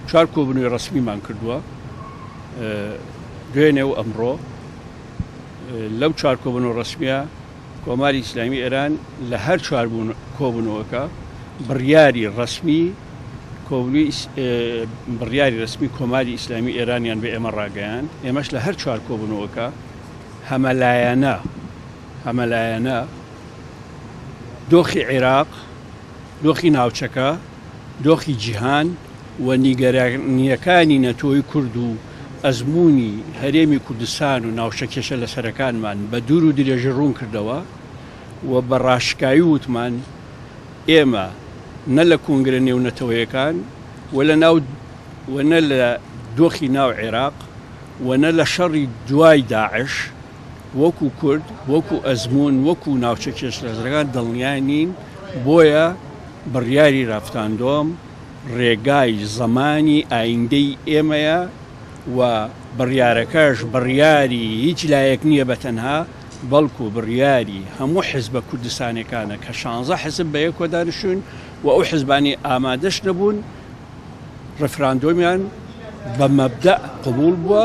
چوار کۆبوونەوەی ڕەسمیمان کردووە دوێنێ و ئەمڕۆ. لەو چوار کۆبوونەوە ڕەسمییە کۆماری ئیسلامی ئێران لە هەر چوار کۆبوونەوەکە بڕیاری ڕەسمی بڕیاری رەسمی کۆماری ئیسلامی ئێرانیان بە ئێمە ڕاگەیاند، ئێمەش لە هەر چوار کۆبوونەوەکە هەمەلایەنە هەمەلایەنە دۆخی عێراق، دۆخی ناوچەکە، دۆخی جیهان و نیگەرانییەکانی نەتەوەی کورد و ئەزموونی هەرێمی کوردستان و ناوچە کێشە لەسەرەکانمان بە دوور و درێژی ڕوون کردەوە و بە ڕاشکاوی وتمان ئێمە نە لە کۆنگرە نێونەتەوەیەکان و لە ناو و نە لە دۆخی ناو عێراق و نە لە شەڕی دوای داعش وەکو کورد، وەکو ئەزموون، وەکو ناوچە کێشلەسەرەکان دڵنیا نین، بۆیە بڕیاری رافتاندۆم رێگای زەمانی ئایندەی ئێمەیە و بڕیارەکەش بڕیاری هیچ لایەک نییە بە تەنها، بەڵکو بڕیاری هەموو حزبە کوردستانیەکانە کە شانزە حزب بەیەکەوە دانیشتوون و ئەو حزبانەی ئامادەش نەبوون ڕیفراندۆمیان بە مەبدەء قبوڵ بووە.